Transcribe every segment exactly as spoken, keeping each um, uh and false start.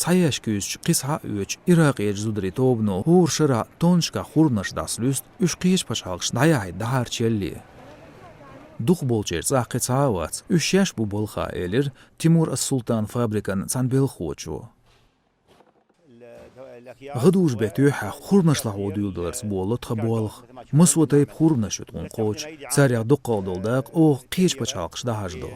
Цхьа ящик юьзча кхин цхьаъ оьцу Иракъерчу зударийн тобано хӀора шарахь тоннашкахь хурманаш дӀасалуьсту, уьш кхечу пачхьалкхашка дӀаяхьийта дахьарчу ялле. Дукхахболчеран цӀахь кхин цхьа а вац, уьш шаьш бу балхахь, элира Тимур ас-Султан фабрикан цхьана белхахочо. ГӀадужу беттан юьххьехь хурманаш лахьо дуьйладаларца болало тхан болх. Массо а тайпа хурманаш ю тхуна кхочуш, царех дуккха а долу дакъа оха кхечу пачхьалкхашка дӀахьажадо.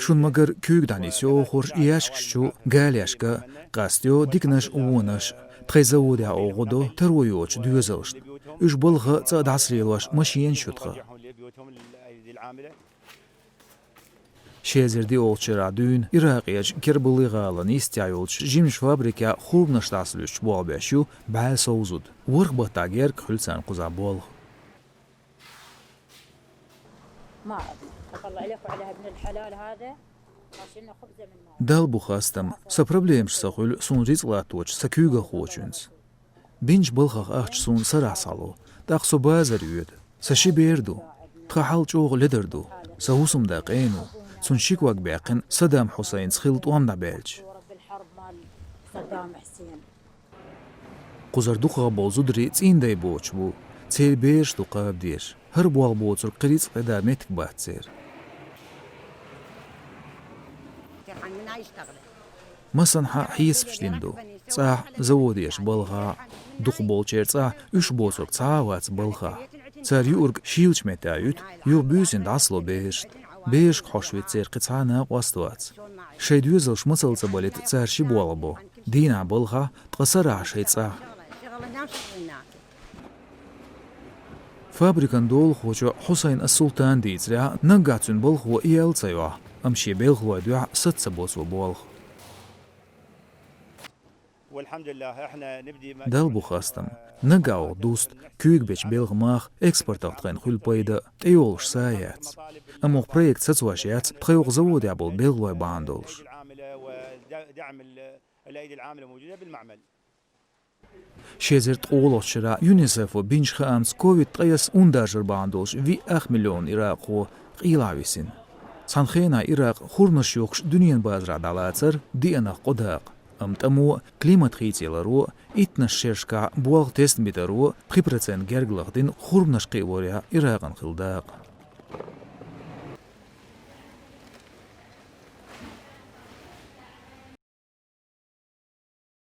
Шуна ма-гарра, куьйга дӀанисйо оха хӀорш и ящикаш чу галешка, къастайо диканаш а, вонаш а. Тхайн заводехь оха гӀо до таро йоцучу доьзалшна. Уьш балха цӀа а дӀасалелош машенаш ю тхан. Ши эзар диъолгӀачу шарахь дуьйна Иракъерчу Кербала-гӀалин йистехь йолчу жимачу фабрикехь хурманаш дӀасалуьстуш болх беш ю бӀе сов зуда. ВорхӀ баттахь герга хуьлу царна кхузахь болх. ما أعرف. والله الأخ على ابن الحلال هذا، عشان خبزة من ماما. Далла бу хастам, сан проблемаш ца хуьлу суна рицкъ латточу сан куьйгалхочуьнца. Бинчу балхах ахча суна сарахь схьало, тӀаккха со базар йоьду. Сан ши бер ду. Тхан хьал чӀогӀа ледар ду. Сан хӀусамда къена ву. Цунна ши ког баьккхина Саддам Хьусайнца хилла тӀом дӀабаьлча. Кхузара дукхахболу зударий цӀийндай боцуш бу. Церан бераш ду кхаба дезаш. ХӀара болх боцург кхин рицкъ тӀеда меттиг бац церан. Массанхьа хьесапаш дина ду. ЦӀахь, заводехь, балхахь, дукхахболчеран цӀахь уьш боцург цхьа а вац балхахь. Цара юург шийлачу меттехь юьту, юха буьйсанна дӀасало берашна. Берашка хьош вита церан кхин цхьа а накъост вац. Шайн доьзалш мацалла ца балийта цара ши болх бо. Дийнахь балхахь, ткъа сарахь шайн цӀахь. Фабрикан долахочо Хьусайн ас-Султана дийцарехь, наггахь цуьнан балхо яьлла ца йо, амма шен белхалойн дуьхьа саца ца бо цо болх. Далла бу хастам. Наггахь оха дуста, куьйга бечу белхан мах, экспортах тхайна хуьлу пайда, тӀейолуш са а яц. Амма оха проект сацош яц, тхайн оха заводехь болу белхалой бахьана долуш. Ши эзар ткъолгӀачу шарахь ЮНИСЕФ-о бинчу хаамца ковид ткъаесна ундаржар бахьана долуш виъ ах миллион иракъхо къелахь висина. Цхьана хенахь Иракъ хурманаш юхкуш дуьненан базарахь дӀалацара диъанах къа дакъа. Амма тӀамо, климат хийцаларо, иттаннаш шерашкахь болх тесна битаро пхи процент герга лахдина хурманаш кхиорехь Иракъан хилла дакъа.